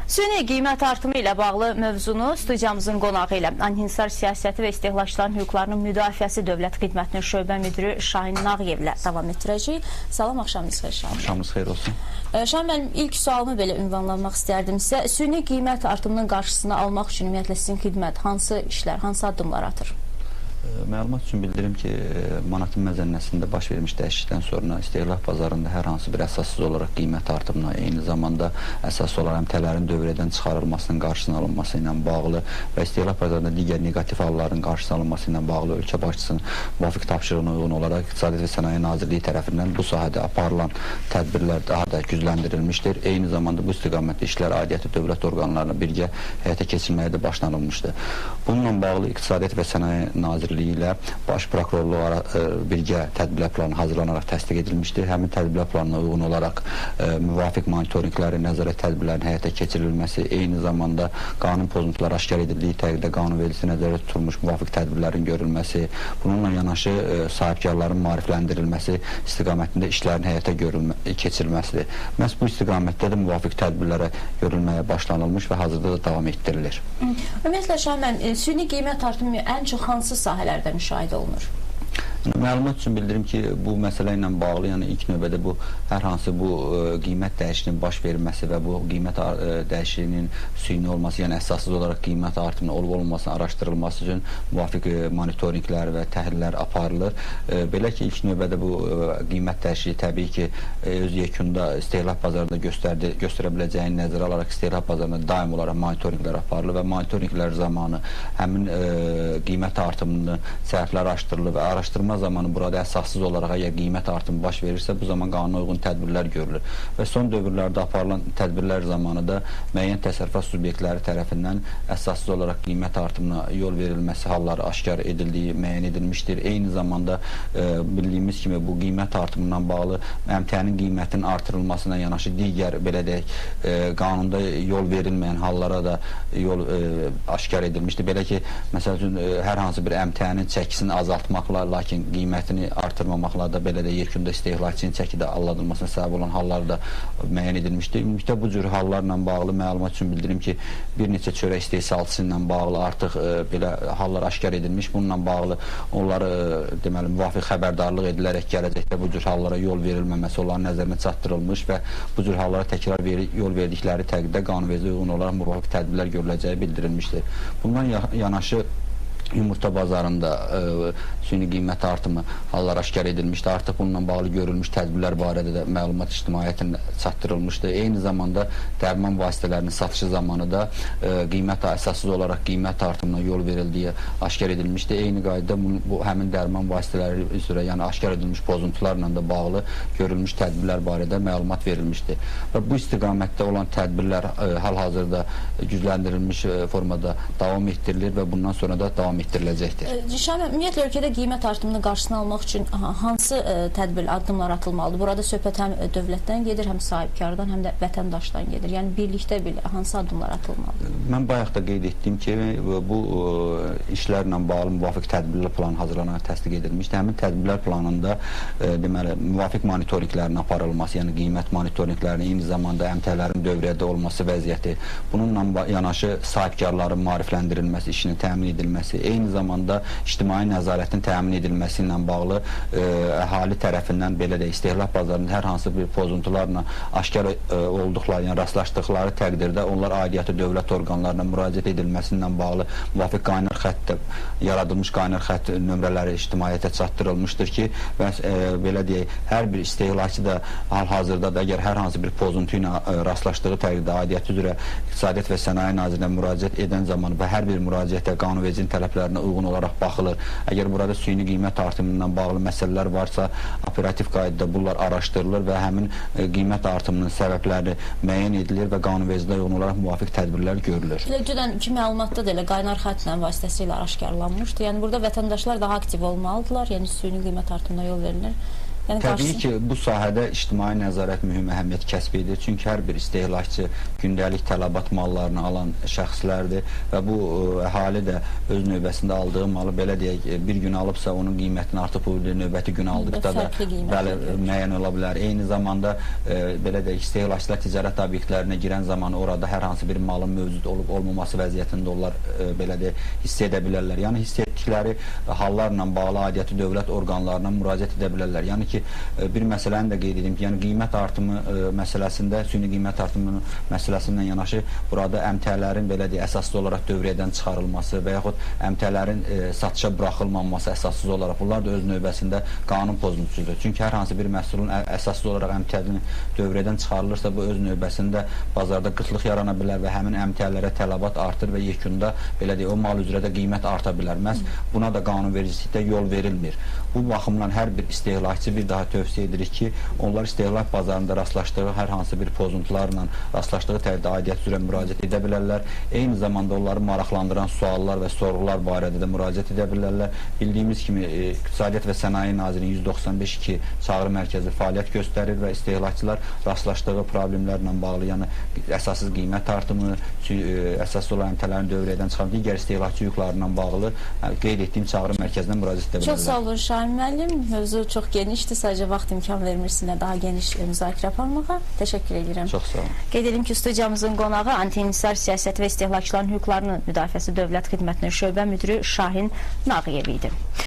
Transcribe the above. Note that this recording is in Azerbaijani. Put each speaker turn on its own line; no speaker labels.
Süni qiymət artımı ilə bağlı mövzunu studiyamızın qonağı ilə Anhisar Siyasəti və İstehlakçıların Hüquqlarının Müdafiəsi Dövlət Xidmətinin şöbə müdiri Şahin Nağıyev ilə davam etdirəcəyik. Salam, axşamınız xeyir Şahin.
Axşamınız xeyir olsun.
Şahin müəllim, ilk sualımı belə ünvanlamaq istərdim sizə. Süni qiymət artımının qarşısını almaq üçün ümumiyyətlə sizin xidmət hansı işlər, hansı addımlar atır?
Məlumat üçün bildirim ki, manatın məzənnəsində baş vermiş dəyişiklikdən sonra istehlak bazarında hər hansı bir əsassız olaraq qiymət artımına, eyni zamanda əsas olaraq əmtələrin dövrədən çıxarılmasının qarşısının alınması ilə bağlı və istehlak bazarında digər neqativ halların qarşısının alınması ilə bağlı ölkə başçısının müvafiq tapşırığına uyğun olaraq İqtisadiyyat və Sənaye Nazirliyi tərəfindən bu sahədə aparılan tədbirlər daha da gücləndirilmişdir. Eyni zamanda bu istiqamətdə işlər aidiyyəti dövlət orqanlarına birgə həyata keçirməyə də başlanılmışdır. Bununla bağlı İqtisadiyyat və Sənaye Nazirliyi ilə Baş Prokurorluğu birgə tədbirlər planı hazırlanaraq təsdiq edilmişdir. Həmin tədbirlər planına uyğun olaraq müvafiq monitorinqlərin, nəzarət tədbirlərinin həyata keçirilməsi, eyni zamanda qanun pozuntuları aşkar edildiyi təqdirdə qanunvericiliyə nəzərdə tutulmuş müvafiq tədbirlərin görülməsi, bununla yanaşı sahibkarların maarifləndirilməsi istiqamətində işlərin həyata keçirilməsidir. Məhz bu istiqamətdə də müvafiq tədbirlərə görülməyə başlanılmış və hazırda da davam etdirilir.
Ümumiyyətlə Şahin müəllim, süni qiymət artımı ən çox hansı sahələrdə müşahidə olunur?
Məlumat üçün bildirim ki, bu məsələ ilə bağlı, yəni ilk növbədə bu hər hansı bu qiymət dəyişikliyinin baş verməsi və bu qiymət dəyişikliyinin süni olması, yəni əsassız olaraq qiymət artımının olub-olmamasının araşdırılması üçün müvafiq monitorinqlər və təhlillər aparılır. Belə ki, ilk növbədə bu qiymət dəyişikliyi təbii ki, öz yekunda istehlak bazarında göstərə biləcəyini nəzərə alaraq istehlak bazarında daim olaraq monitorinqlər aparılır və monitorinqlər zamanı həmin qiymət artımının səbəbləri araşdırılır və araşdırma zamanı burada əsassız olaraq əgər qiymət artımı baş verirsə, bu zaman qanuna uyğun tədbirlər görülür. Və son dövrlərdə aparılan tədbirlər zamanı da müəyyən təsərrüfat subyektləri tərəfindən əsassız olaraq qiymət artımına yol verilməsi halları aşkar edildiyi müəyyən edilmişdir. Eyni zamanda bildiyimiz kimi bu qiymət artımından bağlı əmtənin qiymətinin artırılmasına yanaşı digər belə deyək, qanunda yol verilməyən hallara da yol aşkar edilmişdir. Belə ki, məsəl üçün hər hansı bir əmtənin çəkisini azaltmaqla, lakin qiymətini artırmamaqla da belə də yekunda istehlakçının çəkidə alladılmasına səbəb olan hallar da müəyyən edilmişdir. Ümumilikdə bu cür hallarla bağlı məlumat üçün bildirim ki, bir neçə çörək istehsalçısı ilə bağlı artıq belə hallar aşkar edilmiş. Bununla bağlı onları deməli müvafiq xəbərdarlıq edilərək gələcəkdə bu cür hallara yol verilməməsi onların nəzərinə çatdırılmış və bu cür hallara təkrar yol verdikləri təqdirdə qanunvericiliyə uyğun olaraq müvafiq tədbirlər görüləcəyi bildirilmişdir. Bundan yanaşı yumurta bazarında süni qiymət artımı hallar aşkar edilmişdi. Artıq bununla bağlı görülmüş tədbirlər barədə də məlumat ictimaiyyətinə çatdırılmışdı. Eyni zamanda dərman vasitələrinin satışı zamanı da qiymət əsassız olaraq qiymət artımına yol verildiyi aşkar edilmişdi. Eyni qaydada bu həmin dərman vasitələri üzrə, yəni aşkar edilmiş pozuntularla da bağlı görülmüş tədbirlər barədə məlumat verilmişdi. Və bu istiqamətdə olan tədbirlər hal-hazırda gücləndirilmiş formada davam etdirilir və bundan sonra da davam etdiriləcəkdir.
Şahin müəllim, ümumiyyətlə ölkədə qiymət artımının qarşısını almaq üçün hansı tədbir, addımlar atılmalıdır? Burada söhbət həm dövlətdən gedir, həm sahibkardan, həm də vətəndaşdan gedir. Yəni birlikdə belə hansı addımlar atılmalıdır?
Mən bayaq da qeyd etdim ki, bu işlərlə bağlı müvafiq tədbirlər planı hazırlanaraq təsdiq edilmişdi. Həmin tədbirlər planında deməli müvafiq monitorinqlərin aparılması, yəni qiymət monitorinqlərinin, eyni zamanda əmtələrin dövrədə olması vəziyyəti, bununla yanaşı sahibkarların maarifləndirilməsi, işinin təmin edilməsi, eyni zamanda ictimai nəzarətin təmin edilməsi ilə bağlı əhali tərəfindən belə də istehlak bazarında hər hansı bir pozuntularla aşkar olduqları, yəni rastlaşdıqları təqdirdə onlar aidiyyəti dövlət orqanlarına müraciət edilməsi ilə bağlı müvafiq qaynar xəttdə yaradılmış qaynar xətt nömrələri ictimaiyyətə çatdırılmışdır ki, və belə deyək, hər bir istehlakçı da hal-hazırda da əgər hər hansı bir pozuntu ilə rastlaşdığı təqdirdə aidiyyəti üzrə İqtisadiyyat və Sənaye Nazirliyinə müraciət edən zaman və hər bir müraciətə qanunvericinin tələblərinə uyğun olaraq baxılır. Əgər burada süni qiymət artımından bağlı məsələlər varsa, operativ qaydada bunlar araşdırılır və həmin qiymət artımının səbəbləri müəyyən edilir və qanunvericiliyə uyğun olaraq müvafiq tədbirlər görülür.
Elə dünənki məlumatda da elə qaynar xəttlə vasitəsilə aşkarlanmışdı. Yəni burada vətəndaşlar daha aktiv olmalıdırlar. Yəni süni qiymət artımına yol verilir. Yəni
Təbii ki, bu sahədə ictimai nəzarət mühüm əhəmiyyət kəsb edir. Çünki hər bir istehlakçı gündəlik tələbat mallarını alan şəxslərdir və bu əhali də öz növbəsində aldığı malı, belə deyək, bir gün alıbsa onun qiymətini artıq bu növbəti gün aldıqda da bəli, müəyyən ola bilər. Eyni zamanda belə deyək, istehlakçılar ticarət obyektlərinə girən zaman orada hər hansı bir malın mövcud olub olmaması vəziyyətində onlar belə deyək, hiss edə bilərlər. Yəni hiss etdikləri hallarla bağlı aidiyyəti dövlət orqanlarına müraciət edə bilərlər. Yəni ki, bir məsələni də qeyd edim ki, yəni qiymət artımı məsələsində, süni qiymət artımı məsələsindən yanaşı burada əmtəələrin belə deyək, əsassız olaraq dövriyyədən çıxarılması və yaxud əmtəələrin satışa buraxılmaması əsassız olaraq, bunlar da öz növbəsində qanun pozuntusudur. Çünki hər hansı bir məhsulun əsassız olaraq əmtəəlinin dövriyyədən çıxarılırsa, bu öz növbəsində bazarda qıtlıq yarana bilər və həmin əmtəələrə tələbat artır və yekunda belə deyək, o mal üzrə də qiymət arta bilər. Məhz buna da qanunvericilikdə yol verilmir. Bu baxımdan hər bir istehlakçı bir daha tövsiyə edirik ki, onlar istehlak bazarında rastlaşdığı hər hansı bir pozuntularla rastlaşdığı təqdirdə aidiyyət üzrə müraciət edə bilərlər. Eyni zamanda onları maraqlandıran suallar və sorğular barədə də müraciət edə bilərlər. Bildiyimiz kimi İqtisadiyyat və Sənaye Nazirliyinin 195-2 çağrı mərkəzi fəaliyyət göstərir və istehlakçılar rastlaşdığı problemlərlə bağlı, yəni əsassız qiymət artımı, əsassız olan əmtələrin dövriyyədən çıxan digər istehlakçı hüquqlarla bağlı qeyd etdiyim çağrı mərkəzinə müraciət edə bilərlər.
Çox sağ olun Şahin müəllim. Mövzu çox genişdir. Sadəcə vaxt imkan vermir sizinlə daha geniş müzakirə aparmağa. Təşəkkür edirəm.
Çox sağ olun.
Qeyd edim ki, studiyamızın qonağı Antiinhisar Siyasəti və İstehlakçıların Hüquqlarının Müdafiəsi Dövlət Xidmətinin şöbə müdiri Şahin Nağıyev idi.